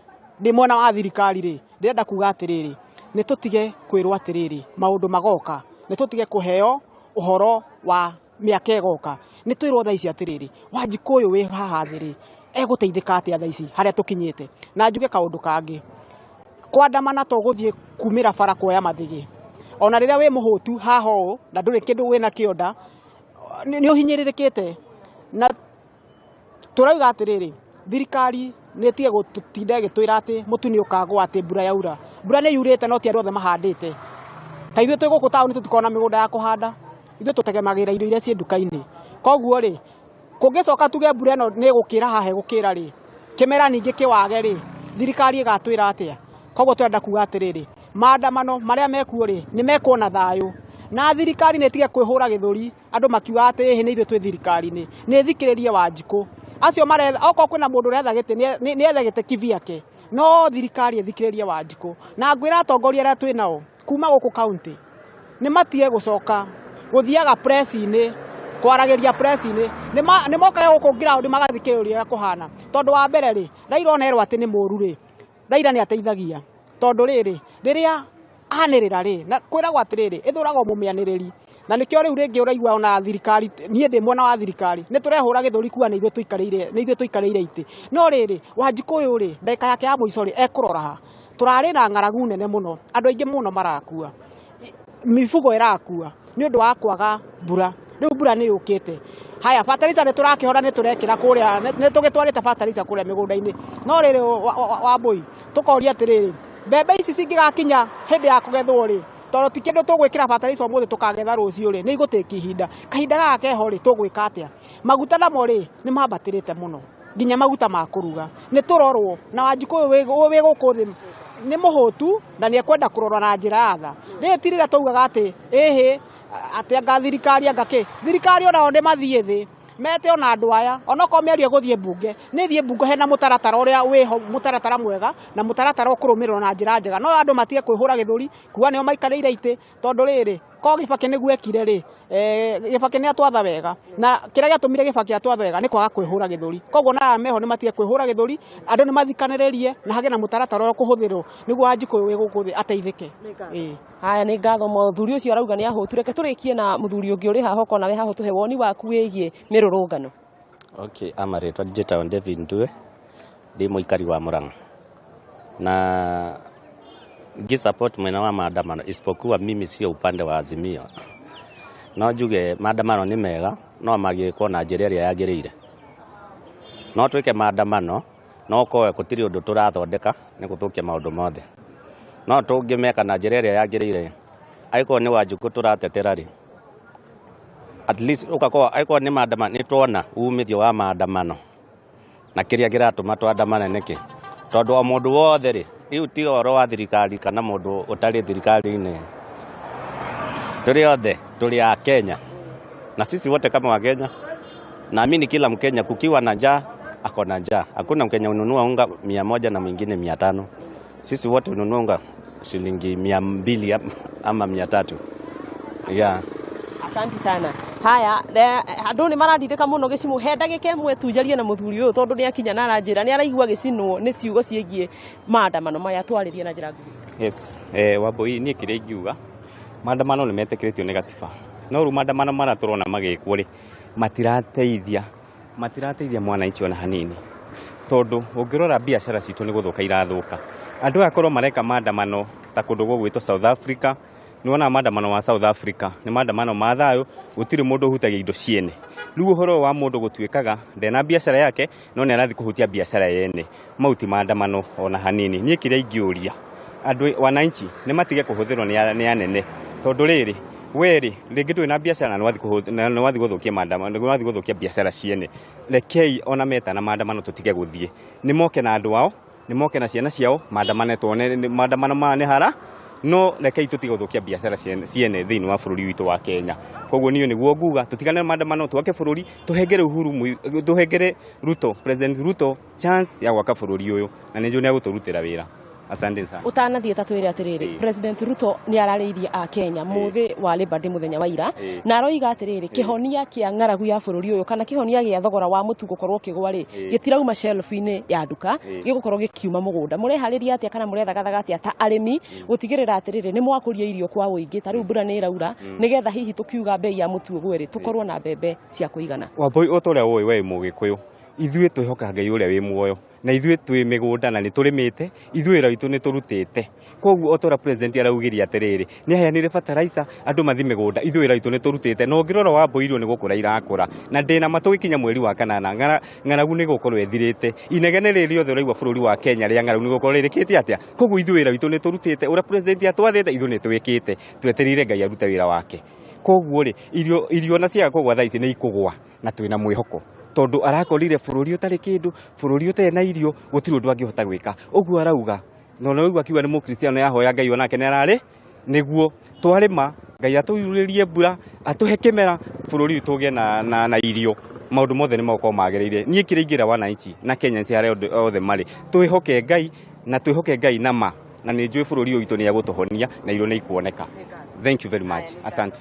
ndĩ mwena wa thirikari rĩ, ndĩrenda kuga atĩrĩrĩ, nĩ tũtige kwĩrwo atĩrĩrĩ maũndũ magoka, nĩ tũtige kũheo ũhoro wa mĩaka ĩgoka. Nĩ twĩrwo thaa ici atĩrĩrĩ, Wanjikũ ũyũ wĩ haha thĩ rĩ, egũteithĩka atĩa thaa ici harĩa tũkinyĩte? Na njuge kaũndũ kangĩ, kwandamana to gũthiĩ kumĩra bara kuoya mathĩgĩ. Ona rĩrĩa wĩ mũhũtu haha ũũ na ndũrĩ kĩndũ wĩna kĩo nda, nĩ ũhinyĩrĩrĩkĩte. Na tũrauga atĩrĩrĩ, thirikari nĩ ĩtige gũtinda ĩgĩtwĩra atĩ mũtu nĩ ũkagũa atĩ mbura yaura. Mbura nĩ yurĩte no ti andũ othe mahandĩte. Ta ithuĩ twĩ gũkũ taũni tũtikoragwo na mĩgũnda ya kũhanda, ithuĩ tũtegemagĩra irio iria ciĩ nduka-inĩ. Koguo rĩ, kũngĩcoka tuge mbura ĩno nĩ ĩgũkĩra haha ĩgũkĩra rĩ, kĩmera ningĩ kĩwage rĩ, thirikari ĩgatwĩra atĩa? Koguo tũrenda kuga atĩrĩrĩ, maandamano marĩa mekuo rĩ, nĩ mekwo na thayũ, na thirikari nĩ ĩtige kwĩhũra gĩthũri andũ makiuga atĩ ĩhĩ nĩ ithuĩ twĩ thirikari-inĩ. Nĩ ĩthikĩrĩrie Wanjikũ acio maretha, okorwo kwĩna mũndũ ũretha gĩtĩ nĩ ethe gĩtĩ kivyake, no thirikari ĩthikĩrĩrie Wanjikũ. Na ngwĩra atongoria arĩa twĩ nao kuma gũkũ kaunti nĩ matige gũcoka gũthiaga press-inĩ, kwaragĩria press-inĩ, nĩ mokaga gũkũ ground magathikĩrĩria ũrĩa kũhana. Tondũ wa mbere rĩ, Raila ona erwo atĩ nĩ mũru rĩ, Raila nĩ ateithagia, tondũ rĩrĩ rĩrĩa anĩrĩra rĩ, na kwĩragwo atĩrĩrĩ, ĩthũragwo mũmĩanĩrĩri. Na nĩkĩo rĩu rĩngĩ ũraigua ona thirikari, niĩ ndĩ mwena wa thirikari, nĩ tũrehũra gĩthũri kuga nĩ ithuĩ tũikarĩire, nĩ ithuĩ tũikarĩire itĩ. No rĩrĩ, Wanjikũ ũyũ rĩ, ndagĩka yake ya mũico rĩ, ekũrora ha? Tũrarĩ na ng'aragu nene mũno, andũ aingĩ mũno marakua, mifugo ĩrakua nĩ ũndũ wa kwaga mbura. Rĩu mbura nĩ yũkĩte. Haya, fertilizer nĩ tũrakĩhora, nĩ tũrekĩra kũrĩa, nĩ tũgĩtwarĩte fertilizer kũrĩa mĩgũnda-inĩ. No rĩrĩ, Wambũi, tũkoria atĩrĩrĩ, mbembe ici cingĩgakinya hĩndĩ ya kũgethwo rĩ, Tondũ ti kĩndũ tũgwĩkĩra fertilizer ũmũthĩ tũkagetha rũciũ rĩ, nĩ igũtĩki ihinda. Kahinda gaka keho rĩ, tũgwĩka atĩa? Maguta namo rĩ, nĩ mambatĩrĩte mũno, nginya maguta ma kũruga. Nĩ tũrorwo na Wanjikũ ũyũ wĩ gũkũ thĩ nĩ mũhũtu na nĩ ekwenda kũrorwo na njĩra ya tha. Rĩrĩ ti rĩrĩa twaugaga atĩ ĩhĩ atĩ anga thirikari anga kĩ. Thirikari onao nĩ mathiĩ thĩ mete ona andũ aya, onokorwo mĩario ĩgũthiĩ mbunge, nĩ ĩthiĩ mbunge hena mũtaratara ũrĩa wĩho, mũtaratara mwega na mũtaratara ũkũrũmĩrĩrwo na njĩra njega. No andũ matige kwĩhũra gĩthũri kuga nĩo maikarĩire itĩ, tondũ rĩrĩ ko Gĩbakĩ nĩguo ekire rĩ, Gĩbakĩ nĩ atwatha wega, na kĩrĩa gĩatũmire Gĩbakĩ atwathe wega nĩ kwaga kwĩhũra gĩthũri. Koguo na aya meho nĩ matige kwĩhũra gĩthũri, andũ nĩ mathikanĩrĩrie na hagĩe na mũtaratara ũrĩa ũkũhũthĩrwo nĩguo Wanjikũ ũyũ wĩ gũkũ thĩ ateithĩke. Haya, nĩ ngatho mũthuri ũcio arauga nĩ ahũtu. Reke tũrĩkie na mũthuri ũngĩ ũrĩ haha, okorwo nawe haha ũtũhe woni waku wĩgiĩ mĩrũrũngano. Okay, amarĩtwa njĩtagwo David Ndue, ndĩ mũikari wa Murang'a na ngi support mwena wa maandamano, isipokuwa mimi sio upande wa Azimio. No njuge maandamano nĩ mega no magĩkwo na njĩra ĩrĩa yagĩrĩire. No twĩke maandamano no korwo gũtirĩ ũndũ tũrathondeka nĩ gũthũkia maũndũ mothe. No tũngĩmeka na njĩra ĩrĩa yagĩrĩire, angĩkorwo nĩ Wanjikũ tũratetera rĩ, at least ũgakorwo angĩkorwo nĩ maandamano nĩ tuona umithio wa maandamano na kĩrĩa kĩratũma twandamane nĩkĩ, tondũ o mũndũ wothe rĩ, rĩu ti ũhoro wa thirikari kana mũndũ ũtarĩ thirikari-inĩ, tũrĩ othe tũrĩ a Kenya na sisi wote kama wa Kenya. Naamini kila Mkenya kukiwa na njaa ako na njaa. Hakuna Mkenya ununua unga 100 na mwingine 500. Sisi wote ununua unga shilingi 200 ama 300. Yeah. Asante sana. Haya, andũ nĩ marandindĩka mũno gĩcimũ. He ndagĩka ĩmwe tu njarie na mũthuri ũyũ tondũ nĩ akinya na aranjĩra nĩ araigua gĩcinwo nĩ ciugo ciĩgiĩ maandamano maya. Twarĩrie na njĩra nguhĩ. Yes, Wambui, niĩ kĩrĩa ingiuga, maandamano nĩ metĩkĩrĩtio nĩ gatiba, no rĩu maandamano marĩa tũrona magĩkwo rĩ, matirateithia mwananchi ona hanini, tondũ ũngĩrora biacara citũ nĩ gũthũka irathũka. Andũ aya korwo mareka maandamano ta kũndũ gũgwĩtwo South Africa, nĩ wonaga maandamano ma South Africa nĩ maandamano ma thayũ, gũtirĩ mũndũ ũhutagia indo ciene. Rĩu ũhoro wa mũndũ gũtuĩkaga ndena biacara yake no nĩ arathiĩ kũhutia biacara yene, mau ti maandamano ona hanini. Niĩ kĩrĩa ingĩũria andũ wananchi nĩ matige kũhũthĩrwo nĩ anene, tondũ rĩrĩ we rĩ rĩngĩ ndũrĩ na biacara na nĩ wathiĩ gũthũkia maandamano, nĩ wathiĩ gũthũkia biacara ciene. Rekei ona metana maandamano tũtige gũthiĩ, nĩ moke na andũ ao, nĩ moke na ciana ciao maandamane, tuone maandamano maya nĩ hara, no rekei tũtige gũthũkia biacara ciene thĩinĩ wa bũrũri witũ wa Kenya. Koguo niĩ nĩguo nguga tũtigane na maandamano, twake bũrũri, tũhengere Uhuru, tũhengere Ruto, President Ruto chance ya gwaka bũrũri ũyũ, na nĩ njũĩ nĩ egũtũrutĩra wĩra. Asante sana. Ũtanathiĩ ta twĩre atĩrĩrĩ, President Ruto nĩ ararĩirie a Kenya mũthĩ wa Labor Day mũthenya wa ira, na aroiga atĩrĩrĩ, kĩhonia kĩa ng'aragu ya bũrũri ũyũ kana kĩhonia gĩa thogora wa mũtu gũkorwo ũkĩgwa rĩ, gĩtirauma shelf-inĩ ya nduka, gĩgũkorwo gĩkiuma mũgũnda. Mũreharĩria atĩa kana mũrethagathaga atĩa ta arĩmi gũtigĩrĩra atĩrĩrĩ nĩ mwakũria irio kwa ũingĩ, ta rĩu mbura nĩ ĩraura, nĩgetha hihi tũkiuga mbei ya mũtu ũgwe rĩ, tũkorwo na mbembe cia kũigana? Wambui, o ta ũrĩa ũĩ we Mũgĩkũyũ, ithuĩ twĩhokaga Ngai ũrĩa wĩ muoyo, na ithuĩ twĩ mĩgũnda na nĩ tũrĩmĩte, ithuĩ wĩra witũ nĩ tũrutĩte. Koguo o ta ũrĩa president araugire atĩrĩrĩ, nĩ aheanire fertilizer andũ mathiĩ mĩgũnda, ithuĩ wĩra witũ nĩ tũrutĩte. Na ũngĩrora Wambui, irio nĩ gũkũra irakũra, na ndĩna ma tũgĩkinya mweri wa kanana ng'aragu nĩ gũkorwo ĩthirĩte. Inegene rĩrĩ rĩothe ũraigua bũrũri wa Kenya rĩa ng'aragu nĩ gũkorwo rĩrĩkĩte atĩa. Koguo ithuĩ wĩra witũ nĩ tũrutĩte, ũrĩa president atwathĩte ithuĩ nĩ twĩkĩte, twetereire Ngai arute wĩra wake. Koguo rĩ, irio na ciaga kũgwa thaa ici nĩ ikũgwa, na twĩna mwĩhoko, tondũ arakorire bũrũri ũtarĩ kĩndũ, bũrũri ũtarĩ na irio, gũtirĩ ũndũ angĩhota gwĩka. Ũguo arauga, na ona ũguo akiuga nĩ mũkristiano yahoya Ngai onake nĩ ararĩ, nĩguo twarĩma Ngai atũiyũrĩrie mbura, atũhe kĩmera, bũrũri witũ ũgĩe na irio, maũndũ mothe nĩ megũkorwo magĩrĩire. Niĩ kĩrĩa ingĩra wananchi na Kenyans arĩa othe marĩ, twĩhoke Ngai na twĩhoke Ngai na ma, na nĩ njũĩ bũrũri ũyũ witũ nĩ egũtũhonia na irio nĩ ikuoneka. Thank you very much. Asante.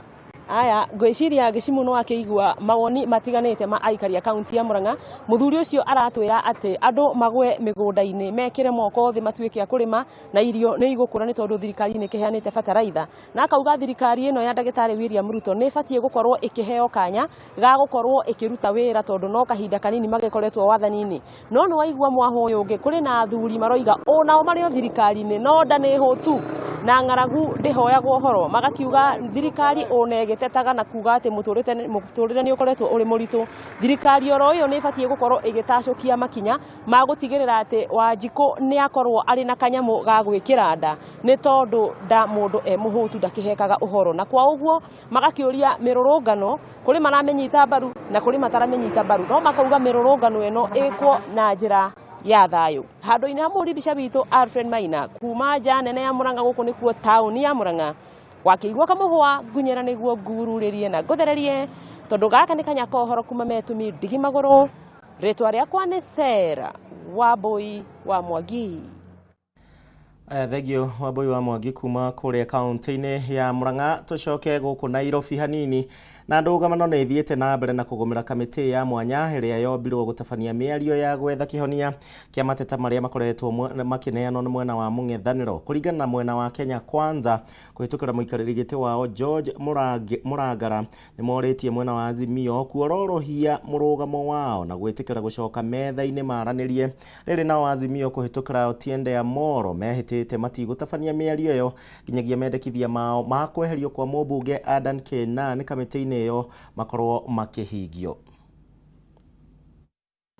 Aya, ngwĩciria gĩcimu no akĩigua mawoni matiganĩte ma aikari a kaunti ya Murang'a. Mũthuri ũcio aratwĩra atĩ andũ magwe mĩgũnda-inĩ, mekĩre moko thĩ, matuĩke a kũrĩma na irio nĩ igũkũra nĩ tondũ thirikari nĩ ĩkĩheanĩte bataraitha. Na akauga thirikari ĩno ya ndagĩtarĩ William Ruto nĩ ĩbatiĩ gũkorwo ĩkĩheo kanya ga gũkorwo ĩkĩruta wĩra tondũ no kahinda kanini magĩkoretwo wathani-inĩ. No nĩ waigua mwahũ ũyũ ũngĩ, kũrĩ na athuri maroiga o nao marĩ o thirikari-inĩ no nda nĩ hũtu na ng'aragu ndĩhoyagwo ũhoro, magakiuga thirikari ũna Magĩtetaga na kuga atĩ mũtũrĩre nĩ ũkoretwo ũrĩ mũritũ. Thirikari oro ĩyo nĩ ĩbatiĩ gũkorwo ĩgĩtacũkia makinya ma gũtigĩrĩra atĩ Wanjikũ nĩ akorwo arĩ na kanyamũ ga gwĩkĩra nda, nĩ tondũ nda mũndũ e mũhũtu ndakĩhekaga ũhoro. Na kwa ũguo magakĩũria mĩrũrũngano, kũrĩ maramĩnyita mbaru na kũrĩ mataramĩnyita mbaru, no makauga mĩrũrũngano ĩno ĩkwo na njĩra ya thayũ. Handũ-inĩ ha mũhũri mbica witũ Alfred Maina kuma nja nene ya Murang'a, gũkũ nĩkuo taũni ya Murang'a, wakĩigua kamũhwa ngunyĩra nĩguo ngururĩrie na ngũthererie, tondũ gaka nĩ kanya ka ũhoro kuma metumi ndigi magũrũ. Rĩtwa rĩakwa nĩ Sarah Wambui wa Mwangi. Aya, thengio Wambui wa Mwangi kuma kũrĩa kaunti-inĩ ya Murang'a. Tũcoke gũkũ Nairobi hanini, na ndũgamano nĩ ithiĩte na mbere na kũgũmĩra kamĩtĩ ya mwanya ĩrĩa yombirwo gũtabania mĩario ya gwetha kĩhonia kĩa mateta marĩa makoretwo makĩneanwo nĩ mwena wa mũng'ethanĩro. Kũringana na mwena wa Kenya Kwanza kũhĩtũkĩra mũikarĩri gĩtĩ wao George Mũrangara, nĩ morĩtie mwena wa Azimio kuororohia mũrũgamo wao na gwĩtĩkĩra gũcoka metha-inĩ maranĩrie. Rĩrĩ nao Azimio kũhĩtũkĩra Otiende Amollo mehĩtĩte matigũtabania mĩario ĩyo nginyagia mendekithia mao ma kweherio kwa mũmbunge Adan Keynan kamĩtĩ-inĩ ĩyo makorwo makĩhingio.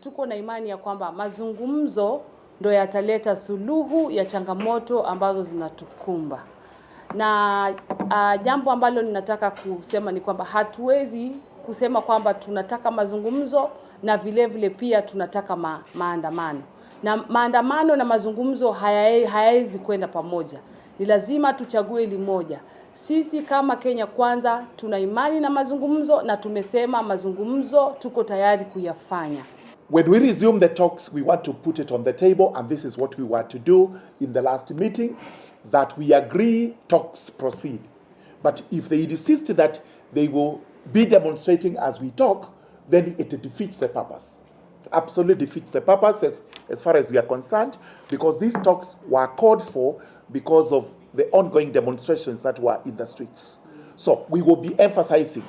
Tuko na imani ya kwamba mazungumzo ndo yataleta suluhu ya changamoto ambazo zinatukumba. Na jambo ambalo ninataka kusema ni kwamba hatuwezi kusema kwamba tunataka mazungumzo na vile vile pia tunataka maandamano. Na maandamano na mazungumzo hayaezi kwenda pamoja. Ni lazima tuchague limoja. Sisi kama Kenya Kwanza tuna imani na mazungumzo na tumesema mazungumzo tuko tayari kuyafanya. When we resume the talks, we want to put it on the table, and this is what we were to do in the last meeting, that we agree talks proceed. But if they insist that they will be demonstrating as we talk, then it defeats the purpose. Absolutely defeats the purpose as far as we are concerned, because these talks were called for because of the ongoing demonstrations that were in the streets. So we will be emphasizing,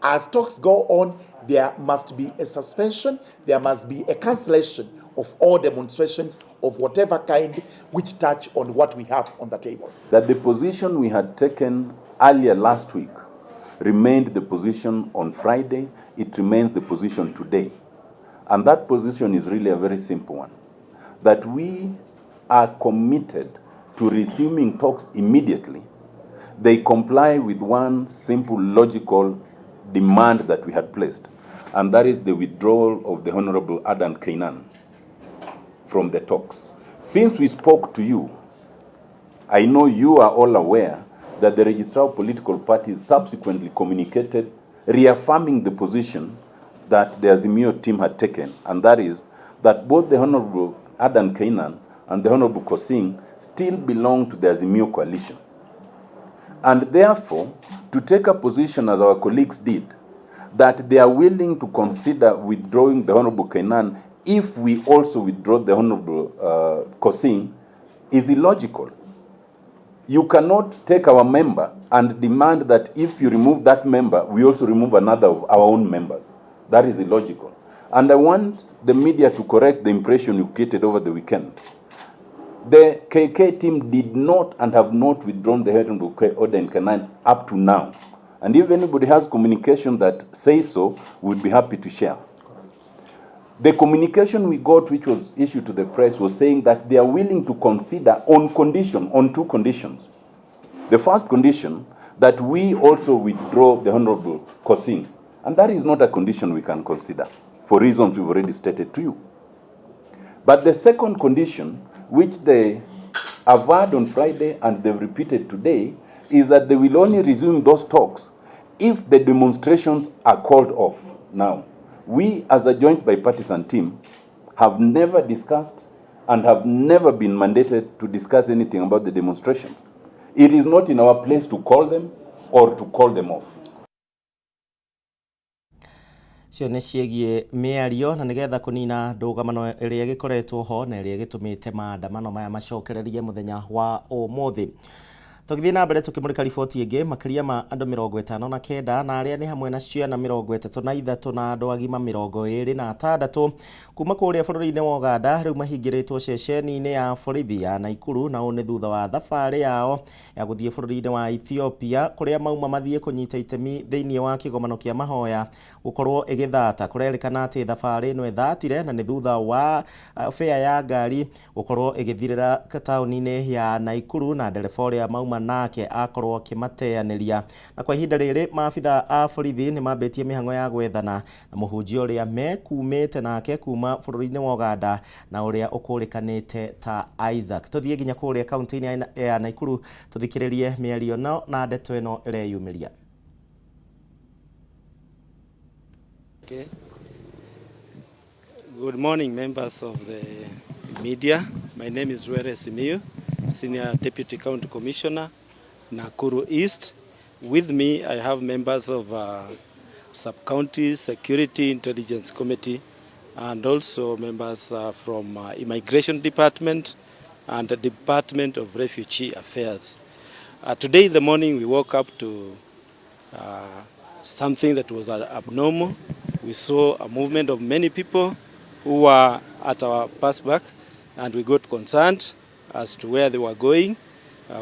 as talks go on, there must be a suspension, there must be a cancellation of all demonstrations of whatever kind which touch on what we have on the table. That the position we had taken earlier last week remained the position on Friday, it remains the position today. And that position is really a very simple one, that we are committed to resuming talks immediately. They comply with one simple logical demand that we had placed, and that is the withdrawal of the Honorable Adan Keynan from the talks. Since we spoke to you, I know you are all aware that the Registrar of Political Parties subsequently communicated, reaffirming the position that the Azimio team had taken, and that is that both the Honorable Adan Keynan and the Honorable Pkosing still belong to the Azimio coalition. And therefore, to take a position, as our colleagues did, that they are willing to consider withdrawing the Honorable Keynan if we also withdraw the Honorable Pkosing, is illogical. You cannot take our member and demand that if you remove that member, we also remove another of our own members. That is illogical. And I want the media to correct the impression you created over the weekend. The KK team did not and have not withdrawn the Honorable Adan Keynan up to now. And if anybody has communication that says so, we'd be happy to share. The communication we got, which was issued to the press, was saying that they are willing to consider on two conditions. The first condition, that we also withdraw the Honorable Pkosing. And that is not a condition we can consider, for reasons we've already stated to you. But the second condition, which they averred on Friday and they've repeated today, is that they will only resume those talks if the demonstrations are called off now. We, as a joint bipartisan team, have never discussed and have never been mandated to discuss anything about the demonstration. It is not in our place to call them or to call them off. Cio nĩ ciĩgiĩ mĩario na nĩgetha kũnina ndũgamano ĩrĩa ĩgĩkoretwo ho na ĩrĩa ĩgĩtũmĩte maandamano maya macokererie mũthenya wa ũmũthĩ. Tũgĩthiĩ na mbere tũkĩmũrĩka riboti ĩngĩ, makĩria ma andũ 59 na arĩa nĩ hamwe na ciana 33 na andũ agima 26 kuma kũrĩa bũrũri-inĩ wa Uganda rĩu mahingĩrĩtwo ceceni-inĩ ya borithi ya Naikuru, na ũũ nĩ thutha wa thabarĩ yao ya gũthiĩ bũrũri-inĩ wa Ethiopia kũrĩa mauma mathiĩ kũnyita itemi thĩinĩ wa kĩgomano kĩa mahoya gũkorwo ĩgĩthata. Kũrerĩkana atĩ thabarĩ ĩno ĩthatire na nĩ thutha wa fare ya ngari gũkorwo ĩgĩthirĩra taũni-inĩ ya Naikuru na ndereba ũrĩa mauma nake akorwo akĩmateanĩria. Na kwa ihinda rĩrĩ maabitha a borithi nĩ mambĩtie mĩhang'o ya gwethana na mũhunjia ũrĩa mekumĩte nake kuma bũrũri-inĩ wa Uganda na ũrĩa ũkũrĩkanĩte ta Isaac. Tũthiĩ nginya kũrĩa kaunti-inĩ ya Naikuru tũthikĩrĩrie mĩario ĩno na ndeto ĩno ĩreyumĩria. Okay. Good morning, members of the media. My name is Were Simiyu, Senior Deputy County Commissioner, Nakuru East. With me, I have members of Sub-County Security Intelligence Committee and also members from Immigration Department and the Department of Refugee Affairs. Today in the morning, we woke up to something that was abnormal. We saw a movement of many people who were at our passback, and we got concerned as to where they were going.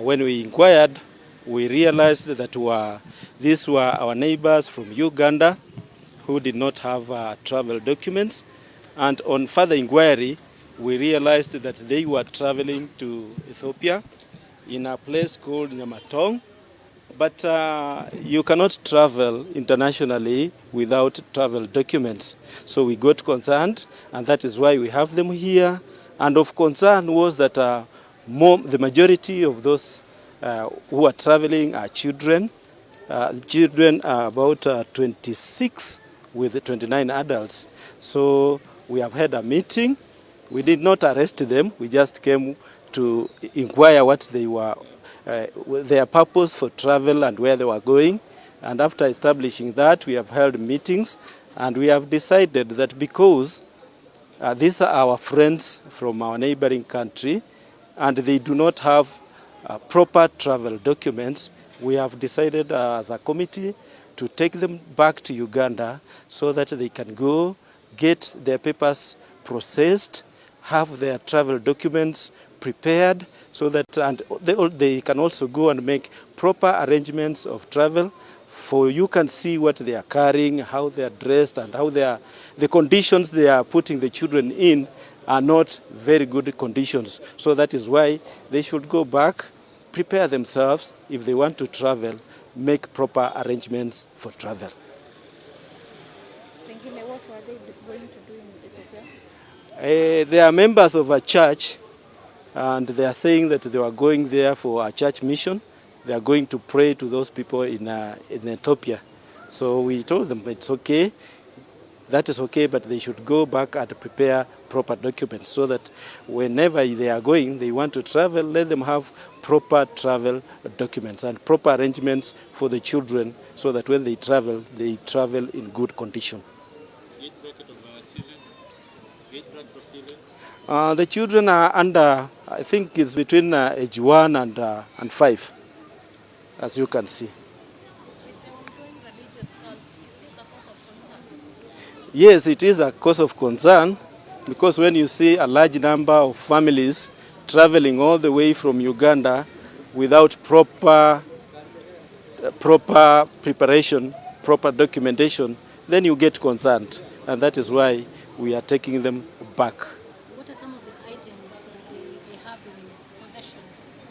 When we inquired, we realized that these were our neighbors from Uganda who did not have travel documents. And on further inquiry, we realized that they were traveling to Ethiopia in a place called Nyamatong. But you cannot travel internationally without travel documents. So we got concerned, and that is why we have them here. And of concern was that the majority of those who are traveling are children. Children are about 26 with 29 adults. So we have had a meeting. We did not arrest them. We just came to inquire what they were, their purpose for travel and where they were going. And after establishing that, we have held meetings, and we have decided that because these are our friends from our neighboring country and they do not have proper travel documents, we have decided as a committee to take them back to Uganda so that they can go get their papers processed, have their travel documents prepared, so that and they can also go and make proper arrangements of travel, for you can see what they are carrying, how they are dressed, and how they are, the conditions they are putting the children in are not very good conditions. So that is why they should go back, prepare themselves if they want to travel, make proper arrangements for travel. Pengine, what were they going to do in Ethiopia? They are members of a church, and they are saying that they were going there for a church mission. They are going to pray to those people in Ethiopia. So we told them it's okay, that is okay, but they should go back and prepare proper documents so that whenever they are going, they want to travel, let them have proper travel documents and proper arrangements for the children so that when they travel in good condition. The children are under, I think it's between age 1 and 5, as you can see. Yes, it is a cause of concern, because when you see a large number of families traveling all the way from Uganda without proper preparation, proper documentation, then you get concerned, and that is why we are taking them back. What are some of the items that they have in possession?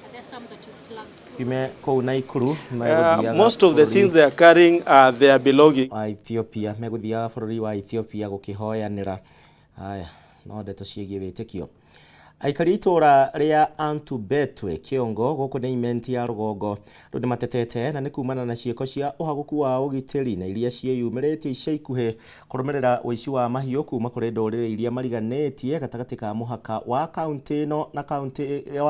Are there some that you flagged? Most of the things they are carrying are their belongings. Ethiopia megũthiaga bũrũri wa Ethiopia gũkĩhoyanĩra. Haya, no ndeto ciĩgiĩ wĩtĩkio. Aikari itũra rĩa Antubetwe Kĩongo gũkũ nĩ imenti ya rũgongo rĩu nĩmatetete na nĩ kumana na ciĩko cia ũhagũku wa ũgitĩri na iria ciĩyumĩrĩtie ica ikuhĩ kũrũmĩrĩra ũici wa mahiũ kuma kũrĩ ndũrĩrĩ iria mariganĩtie gatagatĩ ka mũhaka wa kaunti ĩno na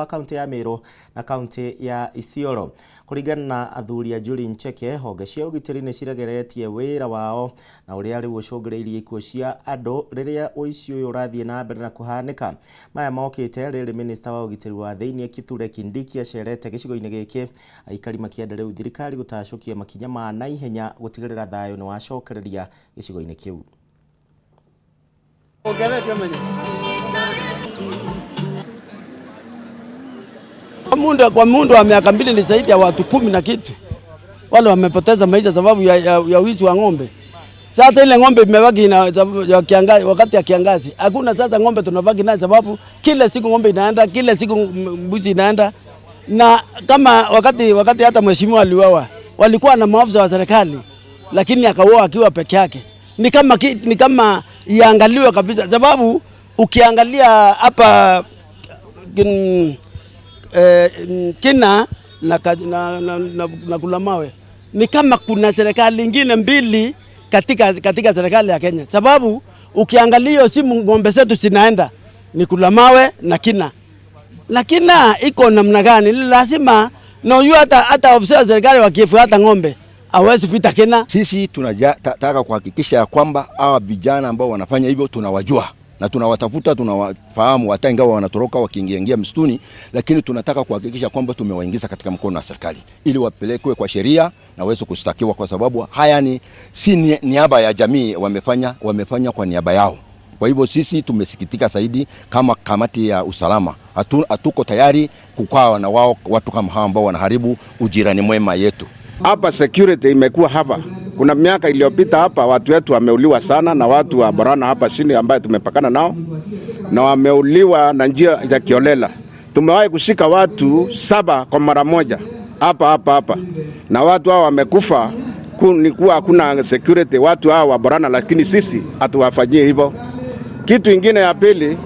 kaunti ya Meru na kaunti ya Isiolo. Kũringana na athuri a Julie Ncheke, honge cia ũgitĩri nĩ ciregeretie wĩra wao na ũrĩa rĩu ũcũngĩrĩirie ikuũ cia andũ rĩrĩa ũici ũyũ ũrathiĩ na mbere na kũhanĩka. Maya mokĩte Rĩokĩte rĩrĩ minista wa ũgitĩri wa thĩinĩ Kithure Kindiki acerete gĩcigo-inĩ gĩkĩ, aikari makĩenda rĩu thirikari gũtacũkia makinya ma naihenya gũtigĩrĩra thayũ nĩ wacokereria gĩcigo-inĩ kĩu. Mundu kwa mundu wa miaka 2 ni zaidi ya watu 10 na kitu wale wamepoteza maisha sababu ya wizi wa ng'ombe. Sasa ile ng'ombe imebaki na ya kiangazi, wakati ya kiangazi hakuna sasa ng'ombe tunabaki nayo, sababu kila siku ng'ombe inaenda, kila siku mbuzi inaenda. Na kama wakati hata mheshimiwa aliuawa, walikuwa na maafisa wa serikali, lakini akauawa akiwa peke yake. Ni kama iangaliwe kabisa, sababu ukiangalia hapa Kina na Kulamawe ni kama kuna serikali nyingine mbili katika serikali ya Kenya, sababu ukiangalia hiyo simu ng'ombe zetu zinaenda ni Kulamawe na Kina, na Kina iko namna gani? Lazima na huyu hata ofisa wa serikali wakifuata ng'ombe hawezi pita Kina. Sisi tunataka kuhakikisha ya kwamba hawa vijana ambao wanafanya hivyo tunawajua na tunawatafuta, tunawafahamu, hata ingawa wanatoroka wakiingia msituni, lakini tunataka kuhakikisha kwamba tumewaingiza katika mkono wa serikali ili wapelekwe kwa sheria na waweze kushtakiwa, kwa sababu haya ni si niaba ya jamii, wamefanya kwa niaba yao. Kwa hivyo sisi tumesikitika zaidi kama kamati ya usalama, hatuko tayari kukaa na wao watu kama hawa ambao wanaharibu ujirani mwema yetu. Hapa security imekuwa hapa. Kuna miaka iliyopita hapa watu wetu wameuliwa sana na watu wa Borana hapa chini ambaye tumepakana nao, na wameuliwa na njia ya kiolela. Tumewahi kushika watu 7 kwa mara moja hapa. Na watu hao wamekufa ni kuwa hakuna security watu hao wa Borana, lakini sisi hatuwafanyii hivyo. Kitu ingine ya pili,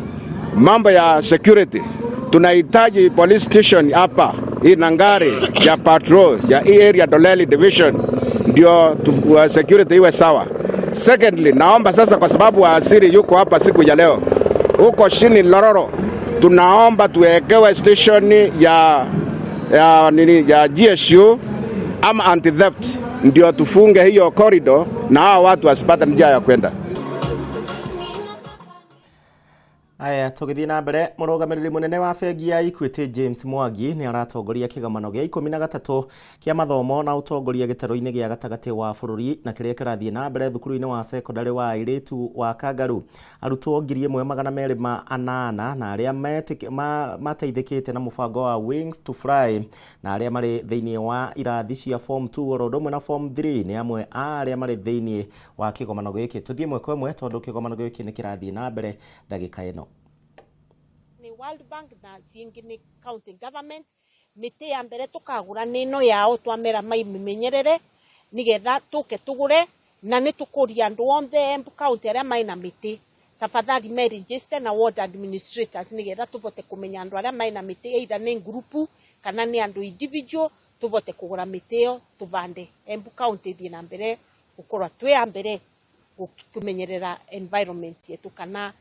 mambo ya security. Tunahitaji police station hapa hii Nangari ya patrol ya hii area Doleli division, ndio security iwe sawa. Secondly, naomba sasa, kwa sababu waziri yuko hapa siku ya leo huko chini Lororo, tunaomba tuwekewe station ya GSU ama anti theft, ndio tufunge hiyo corridor na hao watu wasipate njia ya kwenda. Aya, tũgĩthiĩ na mbere, mũrũgamĩrĩri mũnene wa bengi ya Equity James Mwangi nĩ aratongoria kĩgomano gĩa 13 kĩa mathomo na ũtongoria gĩtarũ-inĩ gĩa gatagatĩ wa bũrũri na kĩrĩa kĩrathiĩ na mbere thukuru-inĩ wa sekondarĩ wa airĩtu wa Kangaru. Arutwo 1208 na arĩa mateithĩkĩte na mũbango wa Wings to Fly na arĩa marĩ thĩinĩ wa irathi cia form 2 oro ũndũ ũmwe na form 3 nĩ amwe a arĩa marĩ thĩinĩ wa kĩgomano gĩkĩ. Tũthiĩ ĩmwe kwa ĩmwe tondũ kĩgomano gĩkĩ nĩ kĩrathiĩ na mbere ndagĩka ĩno. World Bank na ciingi ni county government miti ya mbere tukagura ni ino yao twamera maimimenyerere nigetha tuke tugure na ni tukuria andu onthe Embu county aria maina miti tafadhali me register na ward administrators nigetha tuvote kumenya andu aria maina miti either ni group kana ni andu individual tuvote kugura miti iyo tuvande Embu county thie na mbere gukorwa twi ya mbere kumenyerera environment yetu kana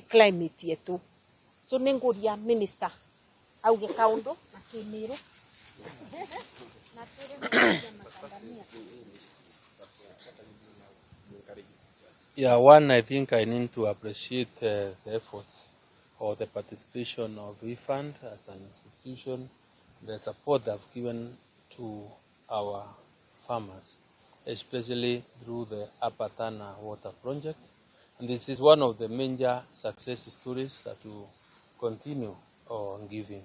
climate yetu. So ninguria minister auge kaundu na kimiru na Yeah, one, I think I need to appreciate the efforts or the participation of WeFund as an institution, the support they've given to our farmers, especially through the Upper Tana Water Project. And this is one of the major success stories that will continue on giving.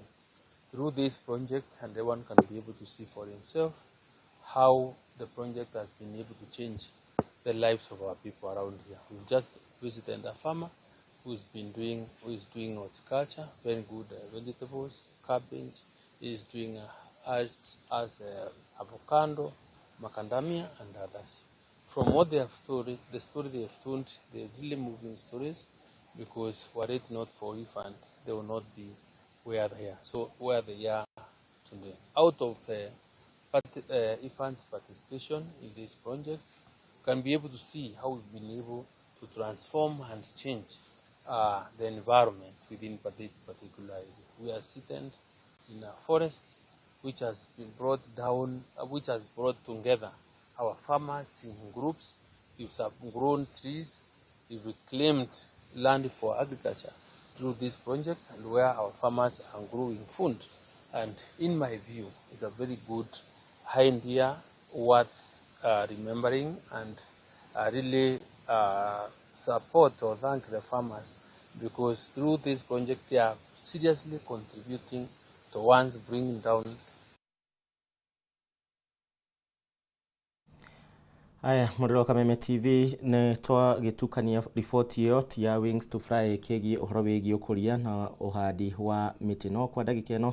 Through this project, and everyone can be able to see for himself how the project has been able to change the lives of our people around here. We've just visited a farmer who is doing horticulture, very good vegetables, cabbage, is doing as avocado, macadamia, and others. From what they have story, the story they have told, they're really moving stories, because were it not for WeFund, they will not be where they are. So where they are today. Out of the WeFund's participation in this project, you can be able to see how we've been able to transform and change the environment within particular area. We are sitting in a forest which has been brought down, which has brought together our farmers in groups. We've grown trees, we've reclaimed land for agriculture through this project, and where our farmers are growing food. And in my view, it's a very good idea worth remembering, and really support or thank the farmers, because through this project they are seriously contributing towards bringing down. Aya, mũrĩro wa Kameme TV, nĩ twagĩtukania riboti ĩyo ti ya Wings to Fly kĩgiĩ ũhoro wĩgiĩ ũkũria na ũhandi wa mĩtĩ. No kwa ndagĩka ĩno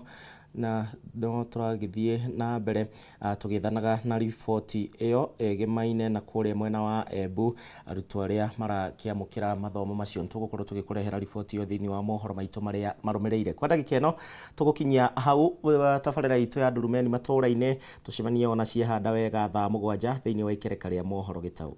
na no tũragĩthiĩ na mbere tũgĩthanaga na riboti ĩyo ĩgĩmaine na kũrĩa mwena wa Embu, arutwo arĩa marakĩamũkĩra mathomo macio. Nĩtũgũkorwo tũgĩkũrehera riboti ĩyo thĩinĩ wa mohoro maitũ marĩa marũmĩrĩire. Kwa ndagĩka ĩno tũgũkinyia hau tabarĩra itũ ya Ndurumeni matũũra-inĩ. Tũcemanie ona ciehanda wega thaa 7 thĩinĩ wa ikereka rĩa mohoro gĩtau.